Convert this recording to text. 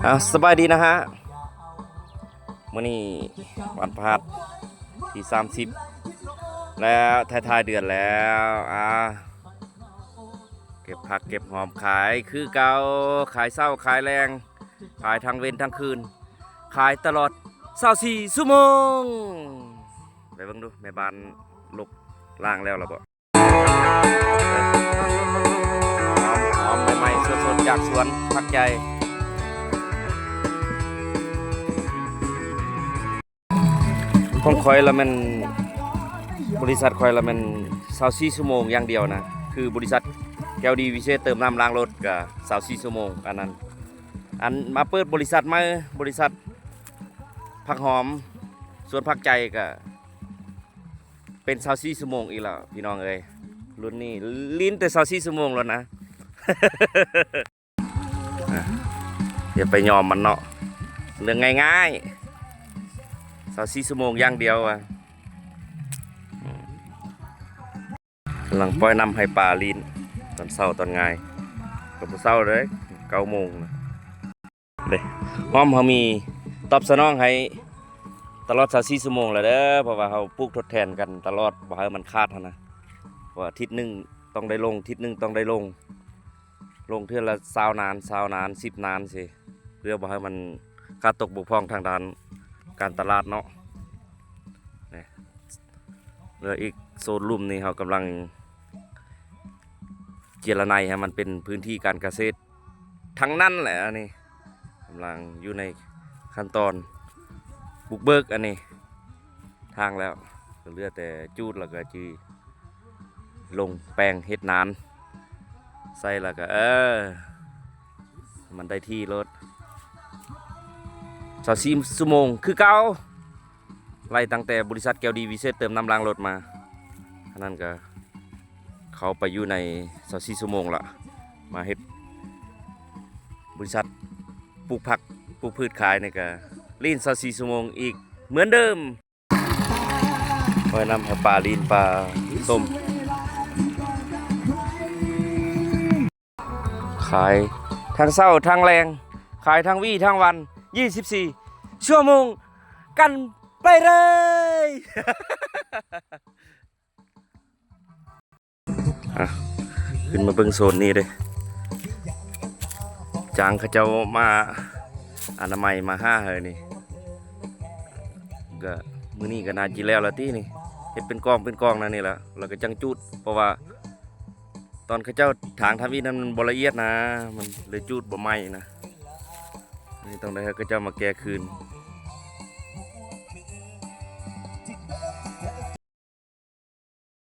ອ່າ ສະບາຍດີນະຮະ ມື້ນີ້ວັນພະຫັດທີສາມສິບ ແລ້ວ ທ້າຍໆເດືອນແລ້ວ ອ່າ ເກັບຜັກເກັບຫອມຂາຍຄືເກົ່າ ຂາຍເຊົ້າຂາຍແລງ ຂາຍທັງເວັນທັງຄືນ ຂາຍຕະຫຼອດຊາວສີ່ຊົ່ວໂມງ. ໄປເບິ່ງດູ ແມ່ບ້ານລົກລ້າງແລ້ວລະບໍ? ຫອມ ຫອມໃໝ່ໆ ສົດໆ ຈາກສວນ ຜັກໃຫຍ່ ຂອງຂ້ອຍລະແມ່ນ ບໍລິສັດຂ້ອຍລະແມ່ນຊາວສີ່ຊົ່ວໂມງຢ່າງດຽວນະ ຄືບໍລິສັດແກ້ວດີວິເສດ ເຕີມນ້ຳລ້າງລົດກະຊາວສີ່ຊົ່ວໂມງ ອັນນັ້ນ ອັນມາເປີດບໍລິສັດໃໝ່ ບໍລິສັດຜັກຫອມ ສວນຜັກໃຈກະ ເປັນຊາວສີ່ຊົ່ວໂມງອີກແລ້ວພີ່ນ້ອງເອີຍ ລຸ້ນນີ້ຫຼິ້ນແຕ່ຊາວສີ່ຊົ່ວໂມງແລ້ວນະ ອ່ະ ຢ່າໄປຍອມມັນເນາະ ເລື່ອງງ່າຍໆ ຊາວສີ່ຊົ່ວໂມງຢ່າງດຽວວ່າ ອືມ ກຳລັງປ່ອຍນ້ຳໃຫ້ປາຫຼິ້ນ ຕອນເຊົ້າຕອນງາຍ ກະບໍ່ເຊົ້າເດ້ ເກົ້າໂມງນະ. ເດ້ ຫອມເຮົາມີຕອບສະໜອງໃຫ້ຕະຫຼອດຊາວສີ່ຊົ່ວໂມງແລ້ວເດີ ເພາະວ່າເຮົາປູກທົດແທນກັນຕະຫຼອດ ບໍ່ໃຫ້ມັນຂາດຫັ້ນນະ ເພາະວ່າທິດໜຶ່ງຕ້ອງໄດ້ລົງ ທິດໜຶ່ງຕ້ອງໄດ້ລົງ ລົງເທື່ອລະຊາວນານ ຊາວນານ ສິບນານຊີ້ ເພື່ອບໍ່ໃຫ້ມັນຂາດຕົກບົກຜ່ອງທາງດ້ານການຕະຫຼາດເນາະ. ນີ້ ເຫຼືອອີກໂຊນລຸ່ມນີ້ ເຮົາກຳລັງເຈຍລະໄນໃຫ້ມັນເປັນພື້ນທີ່ການກະເສດ ທັງນັ້ນແຫຼະ ອັນນີ້ກຳລັງຢູ່ໃນຂັ້ນຕອນບຸກເບີກ ອັນນີ້ທາງແລ້ວ ກະເຫຼືອແຕ່ຈູດ ແລ້ວກະຊິລົງແປງເຮັດນານ ໃສ່ແລ້ວກະ ເອີ ມັນໄດ້ທີ່ໂລດ ຊາວສີ່ຊົ່ວໂມງຄືເກົ່າ. ໄລ່ຕັ້ງແຕ່ບໍລິສັດແກ້ວດີວິເສດເຕີມນ້ຳລ້າງລົດມາ ອັນນັ້ນກະເຂົ້າໄປຢູ່ໃນຊາວສີ່ຊົ່ວໂມງລະ ມາເຮັດບໍລິສັດປູກຜັກປູກພືດຂາຍນີ້ກະຫຼິ້ນຊາວສີ່ຊົ່ວໂມງອີກເໝືອນເດີມ. ໄວ້ນຳໃຫ້ປາຫຼິ້ນປາຊົມ. ຂາຍທັງເຊົ້າທັງແລງ ຂາຍທັງວີທັງວັນ ຊາວສີ່ຊົ່ວໂມງກັນໄປເລີຍ. ອ່ະ ຂຶ້ນມາເບິ່ງໂຊນນີ້ເດ້ ຈ້າງເຂົາເຈົ້າມາອະນາໄມມາຫາເຮີນີ້ ກະມື້ນີ້ກະໜ້າຈິແລ້ວລະຕິນີ້ ເຮັດເປັນກອງເປັນກອງນັ້ນນີ້ລະ ລະກະຈັ່ງຈູດ ເພາະວ່າ ຕອນເຂົາເຈົ້າຖາງທຳອິດນັ້ນມັນບໍ່ລະອຽດນະ ມັນເລີຍຈູດບໍ່ໄໝ້ນະ. ນີ້ຕ້ອງໄດ້ໃຫ້ເຂົາເຈົ້າມາແກ້ຄືນ